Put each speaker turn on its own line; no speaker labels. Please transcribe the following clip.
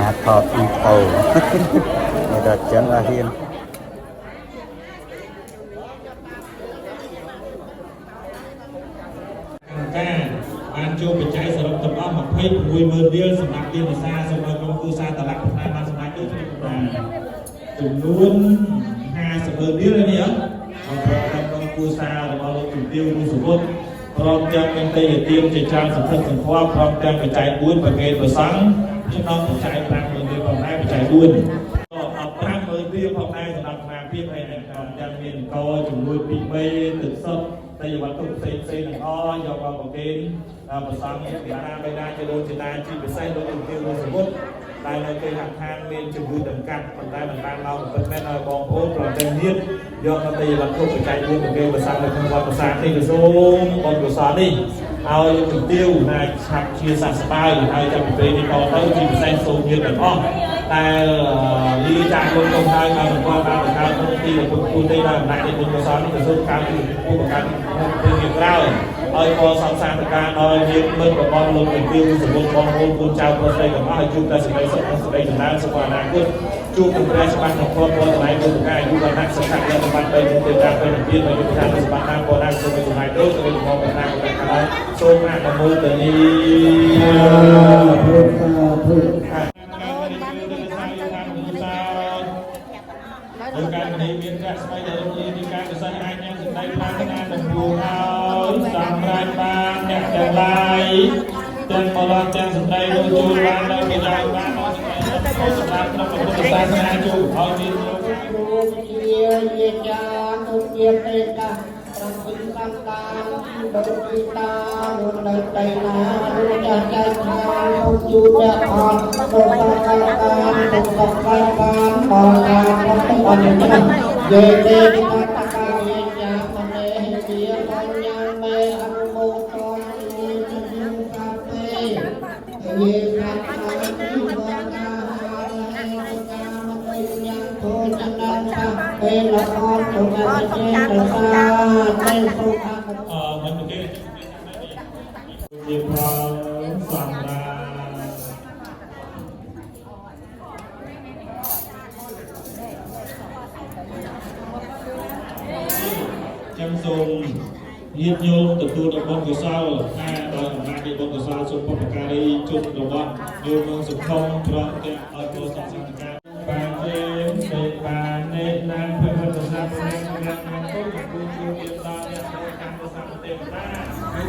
ណាថតអ៊ីតូ មកដល់ចឹងអត់ហ៊ាន
ការបានចូលបច្ច័យសរុបទាំងអស់26ម៉ឺនរៀលសម្រាប់ទានវិសាសូមឲ្យក្រុមគ្រួសារតឡាក់ផ្នែកបានសម្រេចដូចនេះដែរចំនួន50ម៉ឺនរៀលនេះហ៎បងប្អូនក្រុមគ្រួសាររបស់លោកជំទាវរុសវុធព្រមទាំងមានទេយទានជាច្រើនសន្ធឹកសន្ធាប់ព្រមទាំងបច្ច័យ4ប្រគេនប្រសង់ចំណងបច្ច័យ5ម៉ឺនរៀលផងដែរបច្ច័យ4ក៏5ម៉ឺនរៀលផងដែរសម្រាប់សមាភិបហើយនឹងព្រមទាំងមានកជំនួយពី3ទឹកសុទ្ធ តែវត្ថុផ្សេងផ្សេងទាំងអស់យកមកប្រគេនប្រសង់អ្នកតាបិតាជាដូនជាតាជាពិសេសលោកជំទាវលោកសមុទ្រដែលនៅគេហដ្ឋានមានជំងឺតម្កាត់ប៉ុន្តែមិនបានមកពិតមែនឲ្យបងប្អូនប្រទេសញាតិយកមកទីវត្ថុបច្ច័យមួយប្រគេនប្រសង់នៅក្នុងវត្តប្រាសាទនេះក៏សូមបុណ្យកុសលនេះឲ្យលោកជំទាវណាឆាប់ជាសះស្បើយហើយចាប់ពីពេលនេះតទៅជាពិសេសសូមញាតិទាំងអស់ដែលលាចាកលោកទៅហើយបានបន្តបានបង្កើតក្នុងទីរបស់គូទេដល់អំណាចនៃបុណ្យកុសលនេះក៏សូមកើតជាผู้បង្កើតក្នុងពេលជាក្រោយឲ្យកសង្សារតការដល់ញាតិមិត្តរបស់លោកជំទាវសមុទ្របងប្អូនកូនចៅប្រុសស្រីទាំងអស់ឲ្យជួបតែសេចក្តីសុខនិងសេចក្តីចម្រើនសុខអនាគតជួបនឹងព្រះច្បាស់ក្នុងធម៌ពរតម្លៃបុព្វការអាយុវណ្ណៈសុខៈលសម្បត្តិបីមុខទេតាពេលនិព្វានឲ្យយុទ្ធសាស្ត្រសម្បត្តិតាមពរណាសូមឲ្យសម្រេចដូចសេចក្តីបំប្រាថ្នារបស់ខាងសូមអនុមោទនាដោយការនេះមានប្រាក់ស្បៃដែលរំលាយពីការកសិនអាចញ៉ាំសម្ដែងប្រាថ្នាដំបូងឲ្យសម្រេចបានអ្នកទាំងឡាយទាំងបរិសុទ្ធទាំងស្ត្រីတို့ចូលបានដោយប្រយោជន៍បានដល់សម្រាប់ក្នុងពុទ្ធសាសនាជួយឲ្យមានលោក
រួមជាយាចាទុជាតេតាប្រសិទ្ធតាមតាមដូចទីតារស់នៅដីណារស់ចាស់ចែកឋានសូមជូនអ្នកអត់សូមតាមតាមសូមសុខបានបានដល់ការប្រតិបត្តិចាស់យេទេតតកាយាចាមនេហិជាបញ្ញមេអនុមោទនាជាយកាពេយេកាតានិវកាហារហេកាមតិញភោចនៈពេលលអត់ទុកចេតសាទេសុខ
អឺមិនគេជាផលសម្រាប់ចឹងសូមញាតិញោមទទួលដល់បុណ្យកុសលណាដោយអំណាចនៃបុណ្យកុសលសូមបុព្វការីជនរបស់ញោមនឹងសុខំប្រទាំងឲ្យពោសង្ឃការបានទេសេបាននេណានភវតសាពុទ្ធណានគុណគុណជួយដល់អ្នកកម្មសម្ទេវតា